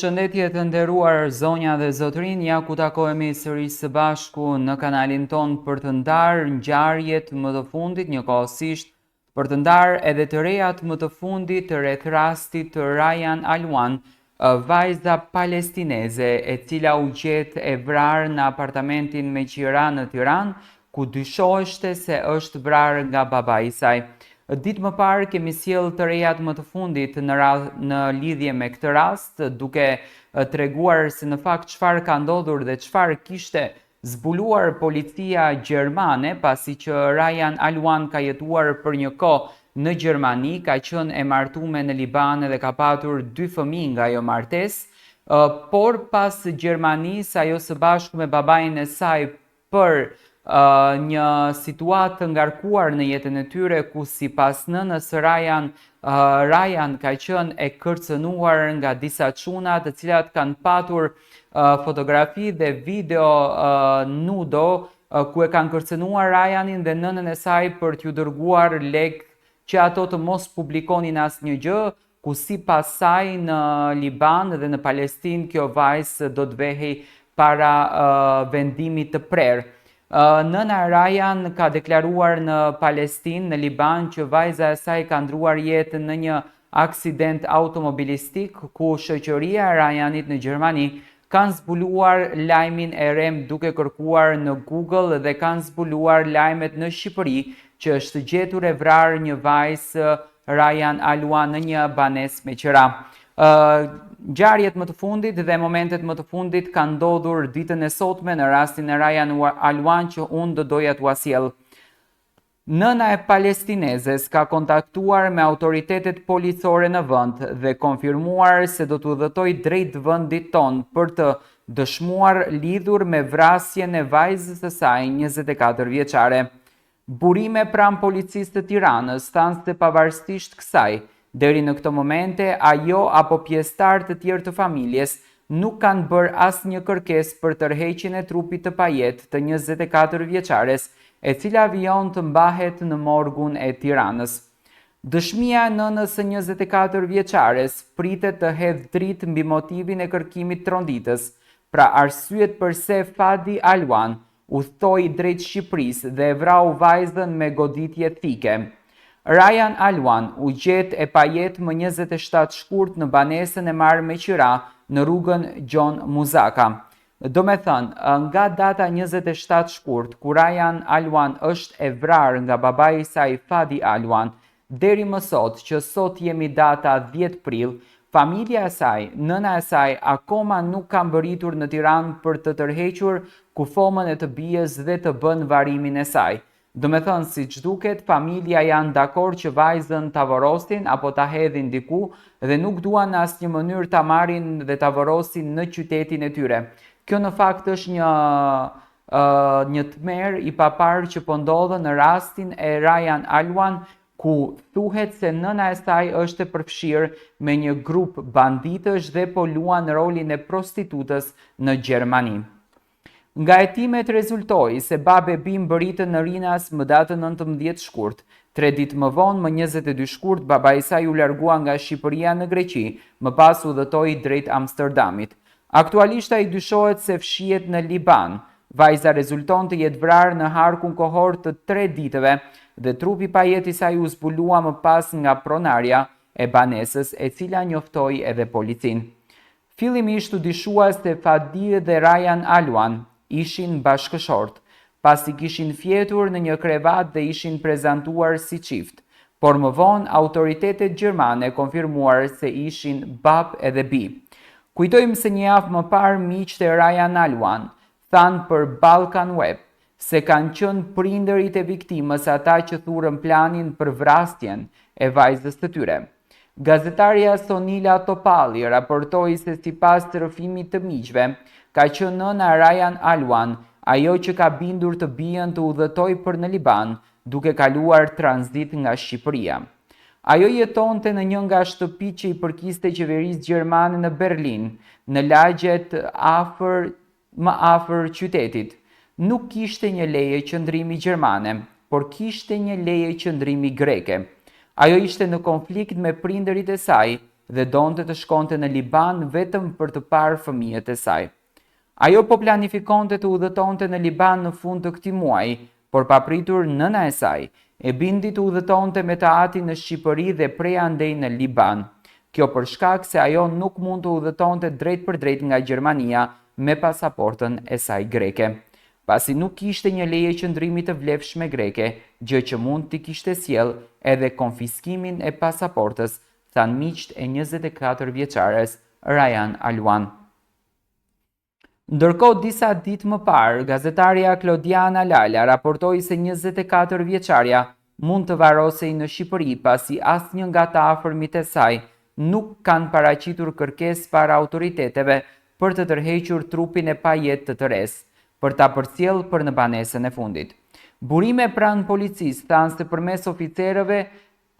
Përshëndetje të nderuar zonja dhe zotërinj, ja ku takohemi sërish së bashku në kanalin tonë për të ndarë ngjarjet më të fundit, njëkohësisht për të ndarë edhe të rejat më të fundit rreth rastit të Rayan Alwan, vajza palestineze e cila u gjet e vrarë në apartamentin me qira në Tiranë, ku dyshoheshte se është vrarë nga babai i saj. Ditë më parë kemi sjellë të rejat më të fundit në në lidhje me këtë rast, duke treguar se në fakt çfarë ka ndodhur dhe çfarë kishte zbuluar policia gjermane, pasi që Rayan Alwan ka jetuar për një kohë në Gjermani, ka qenë e martume në Liban dhe ka patur dy fëmijë nga ajo martesë, por pas Gjermanisë ajo së bashku me babain e saj për një situatë të ngarkuar në jetën e tyre ku sipas nënës Rayan Rayan ka qenë e kërcënuar nga disa çuna të cilat kanë patur fotografi dhe video nudo ku e kanë kërcënuar Rayanin dhe nënën e saj për t'ju dërguar lek që ato të mos publikonin asnjë gjë, ku sipas saj në Liban dhe në Palestinë kjo vajzë do të vehej para vendimit të prerë. Nëna e Rayan ka deklaruar në Palestinë, në Liban, që vajza e saj ka ndruar jetë në një aksident automobilistik, ku shoqëria e Rayanit në Gjermani kanë zbuluar lajmin e rremë duke kërkuar në Google dhe kanë zbuluar lajmet në Shqipëri që është gjetur e vrarë një vajzë Rayan Alwan në një banesë me qira. Ngjarjet më të fundit dhe momentet më të fundit kanë ndodhur ditën e sotme në rastin e Rayan Alwan që unë do doja t'ua sjell. Nëna e palestinezes ka kontaktuar me autoritetet policore në vend dhe konfirmuar se do të udhëtojë drejt vendit tonë për të dëshmuar lidhur me vrasjen e vajzës së saj 24 vjeçare. Burime pranë policisë të Tiranës thanë se pavarësisht kësaj, deri në këto momente ajo apo pjesëtarë të tjerë të familjes nuk kanë bërë asnjë kërkesë për tërheqjen e trupit të pajetë të 24 vjeçares, e cila vijon të mbahet në morgun e Tiranës. Dëshmia e nënës së 24 vjeçares pritet të hedhë dritë mbi motivin e kërkimit tronditës, pra arsyet përse Fadi Alwan udhëtoi drejt Shqipërisë dhe e vrau vajzën me goditje thike. Rayan Alwan u gjet e pajetë më 27 shkurt në banesën e marrë me qira në rrugën Gjon Muzaka. Do me thënë, nga data 27 shkurt, ku Rayan Alwan është e vrarë nga babai i saj Fadi Alwan, deri më sot, që sot jemi data 10 prill, familja e saj, nëna e saj, akoma nuk ka mbërritur në Tiranë për të tërhequr kufomën e të bijës dhe të bën varrimin e saj. Do me thënë, si që duket, familja janë dakord që vajzën ta vorosin apo ta hedhin diku dhe nuk duan në asnjë mënyrë ta marrin dhe ta vorosin në qytetin e tyre. Kjo në fakt është një një tmerr i paparë që po ndodhë në rastin e Rayan Alwan, ku thuhet se nëna e saj është e përfshirë me një grup banditësh dhe po luan rolin e prostitutës në Gjermani. Nga hetimet rezultoi se babë e bijë mbërritën në Rinas më datën 19 shkurt. Tre ditë më vonë, më 22 shkurt, baba i saj u largua nga Shqipëria në Greqi, më pas udhëtoi drejt Amsterdamit. Aktualisht ai dyshohet se fshihet në Liban. Vajza rezulton të jetë vrarë në harkun kohor të tre ditëve dhe trupi pa jetë i saj u zbulua më pas nga pronarja e banesës, e cila njoftoi edhe policinë. Fillimisht u dyshua se Fadi dhe Rayan Alwan ishin bashkëshort, pasi kishin fjetur në një krevat dhe ishin prezantuar si çift, por më vonë autoritetet gjermane konfirmuar se ishin bab edhe bijë. Kujtojmë se një javë më parë miqtë e Rayan Alwan thanë për Balkan Web se kanë qenë prindërit e viktimës ata që thurën planin për vrasjen e vajzës të tyre. Gazetarja Sonila Topalli raportoi se sipas rrëfimit të miqve, ka qenë nëna Rayan Alwan ajo që ka bindur të bijën të udhëtojë për në Liban, duke kaluar tranzit nga Shqipëria. Ajo jetonte në një nga shtëpitë që i përkiste qeverisë gjermane në Berlin, në lagjet afër më afër qytetit. Nuk kishte një leje qëndrimi gjermane, por kishte një leje qëndrimi greke. Ajo ishte në konflikt me prindërit e saj. dhe donte të shkonte në Liban vetëm për të parë fëmijët e saj. Ajo po planifikonte të udhëtonte në Liban në fund të këtij muaji, por papritur nëna e saj e bindi të udhëtonte me të atin në Shqipëri dhe prej andej në Liban. Kjo për shkak se ajo nuk mund të udhëtonte drejtpërdrejt nga Gjermania me pasaportën e saj greke. Pasi nuk kishte një leje qëndrimi të vlefshme greke, gjë që mund t'i kishte sjellë edhe konfiskimin e pasaportës, thanë miqtë e 24 vjeçares Rajan Aluan. Ndërkohë disa ditë më parë, gazetarja Klodiana Lala raportoi se 24 vjeçarja mund të varrosej në Shqipëri pasi asnjë nga të afërmit e saj nuk kanë paraqitur kërkesë para autoriteteve për të tërhequr trupin e pajetë të të resë, për ta përcjellë për në banesën e fundit. Burime pranë policisë thanë se përmes oficerëve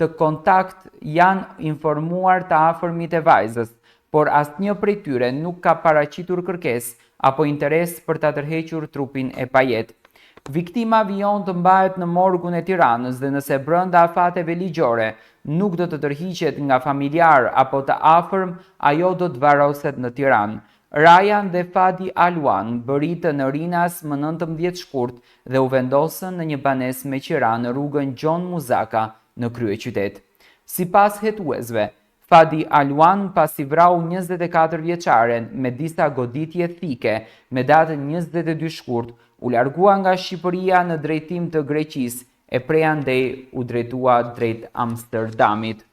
të kontakt janë informuar të afërmit e vajzës, por asnjë prej tyre nuk ka paraqitur kërkesë apo interes për ta tërhequr trupin e pajetë. Viktima vijon të mbahet në morgun e Tiranës dhe nëse brenda afateve ligjore nuk do të tërhiqet nga familjarë apo të afërm, ajo do të varroset në Tiranë. Rajan dhe Fadi Aluan mbërritën në Rinas më 19 shkurt dhe u vendosën në një banesë me qira në rrugën Gjon Muzaka në kryeqytet. Sipas hetuesve, Fadi Aluan pasi vrau 24 vjeçaren me disa goditje thike me datën 22 shkurt, u largua nga Shqipëria në drejtim të Greqisë e prej andej u drejtua drejt Amsterdamit.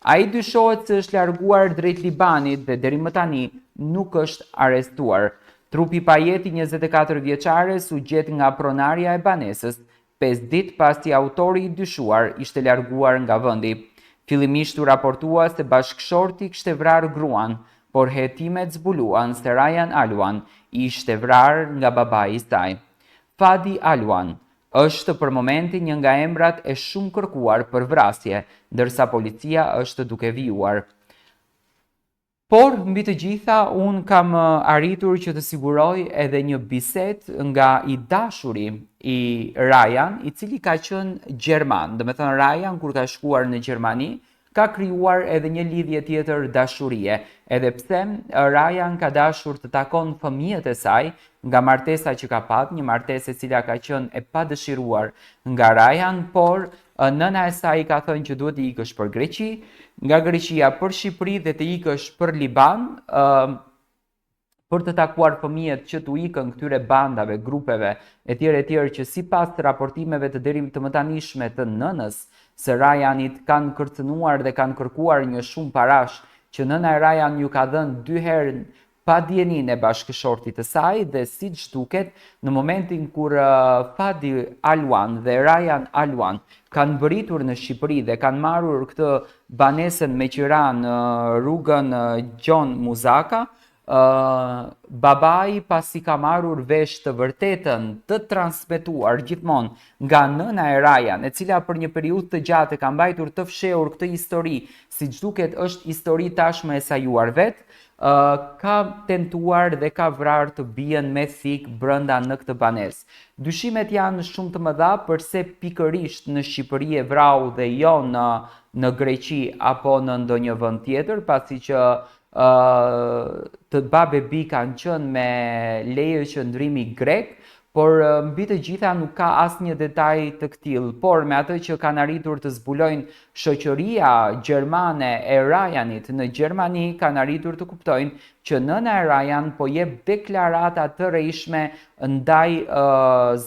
Ai dyshohet se është larguar drejt Libanit dhe deri më tani nuk është arrestuar. Trupi i pajetë i 24 vjeçares u gjet nga pronarja e banesës, 5 ditë pasi autori i dyshuar ishte larguar nga vendi. Fillimisht u raportua se bashkëshorti kishte vrarë gruan, por hetimet zbuluan se Rajan Aluan ishte vrarë nga babai i saj. Fadi Aluan është për momentin një nga emrat e shumë kërkuar për vrasje, ndërsa policia është duke vijuar. Por, mbi të gjitha, unë kam arritur që të siguroj edhe një bisedë nga i dashuri i Rajan, i cili ka qenë gjerman. Domethënë, Rajan, kur ka shkuar në Gjermani, ka krijuar edhe një lidhje tjetër dashurie, edhe pse Rajan ka dashur të takon fëmijët e saj nga martesa që ka pat, një martesë e cila ka qenë e padëshiruar nga Rajan, por nëna e saj i ka thënë që duhet të ikësh për Greqi, nga Greqia për Shqipëri dhe të ikësh për Liban, për të takuar fëmijët që t'u ikën këtyre bandave, grupeve, e tjerë e tjerë që sipas raportimeve të deri të mëtanishme të nënës së Rajanit kanë kërcënuar dhe kanë kërkuar një shumë parash që nëna e Rajan ju ka dhënë dy herë pa dijeninë e bashkëshortit të saj dhe siç duket në momentin kur Fadi Aluan dhe Rajan Aluan kanë mbërritur në Shqipëri dhe kanë marrur këtë banesën me qira në rrugën Gjon Muzaka, babai pasi ka marrur vesh të vërtetën të transmetuar gjithmonë nga nëna e Rajan, e cila për një periudhë të gjatë e ka mbajtur të fshehur këtë histori, siç duket është histori tashmë e sajuar vetë, ka tentuar dhe ka vrarë të bijën me thikë brenda në këtë banesë. Dyshimet janë shumë të mëdha përse pikërisht në Shqipëri e vrau dhe jo në në Greqi apo në ndonjë vend tjetër, pasi që të babë e bijë kanë qenë me leje qëndrimi grek, por mbi të gjitha nuk ka asnjë detaj të këtillë, por me atë që kanë arritur të zbulojnë shoqëria gjermane e Rajanit në Gjermani kanë arritur të kuptojnë që nëna e Rajan po jep deklarata të rrejshme ndaj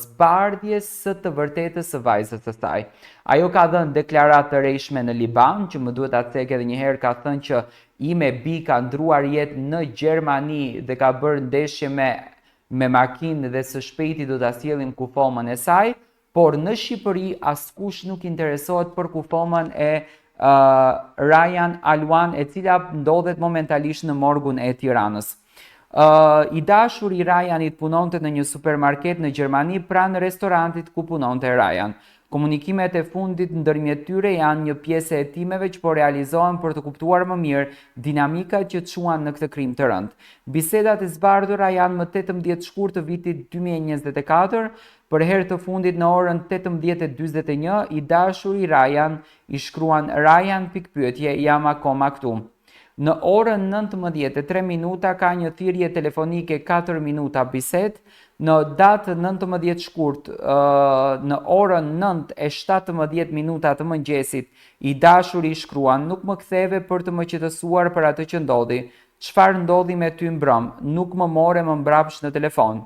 zbardhjes së të vërtetës së vajzës së saj. Ajo ka dhënë deklaratë të rrejshme në Liban, që më duhet ta cek edhe një herë ka thënë që ime bijë ka ndruar jetë në Gjermani dhe ka bërë ndeshje me me makinë dhe së shpejti do ta sjellim kufomën e saj, por në Shqipëri askush nuk interesohet për kufomën e uh, Rajan Aluan, e cila ndodhet momentalisht në morgun e Tiranës. Uh, I dashuri i Rajanit punonte në një supermarket në Gjermani pranë restorantit ku punonte Rajan. Komunikimet e fundit ndërmjet tyre janë një pjesë e hetimeve që po realizohen për të kuptuar më mirë dinamikat që çuan në këtë krim të rëndë. Bisedat e zbardhura janë më 18 shkurt të vitit 2024, për herë të fundit në orën 18:41, i dashuri Rajan i shkruan Rajan pikëpyetje jam akoma këtu. Në orën 19 e 3 minuta ka një thirrje telefonike 4 minuta bisedë. Në datë 19 shkurt, në orën 9 e 17 minuta të mëngjesit, i dashuri i shkruan: "Nuk më ktheve për të më qetësuar për atë që ndodhi. Çfarë ndodhi me ty mbrëm? Nuk më more më mbrapsht në telefon."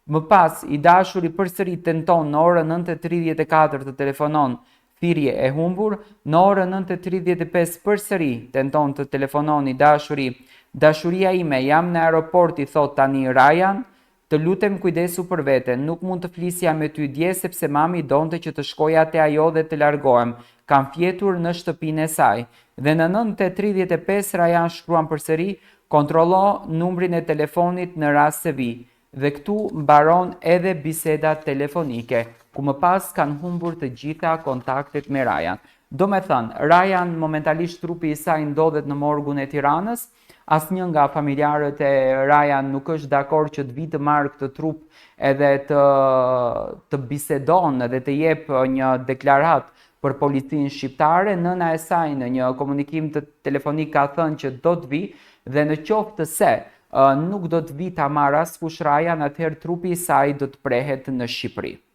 Më pas, i dashuri përsëri tenton në orën 9:34 të telefonon, thirrje e humbur. Në orën 9:35 përsëri tenton të telefonon i dashuri. "Dashuria ime, jam në aeroport", i thot tani Rajan, "të lutem kujdesu për veten, nuk mund të flisja me ty dje sepse mami donte që të shkoja te ajo dhe të largohem. Kam fjetur në shtëpinë e saj." Dhe në 9:35 Rajan shkruan përsëri: "Kontrollo numrin e telefonit në rast se vi." Dhe këtu mbaron edhe biseda telefonike, ku më pas kanë humbur të gjitha kontaktet me Rajan. Do me thënë, Rajan momentalisht trupi i saj ndodhet në morgun e Tiranës, asnjë nga familjarët e Rajan nuk është dakord që të vi të marrë këtë trup edhe të bisedon edhe të jep një deklaratë për policinë shqiptare. Nëna e saj në një komunikim të telefonik ka thënë që do të vi dhe në qoftë se nuk do të vi ta marrë askush Rajan, atëherë trupi i saj do të prehet në Shqipëri.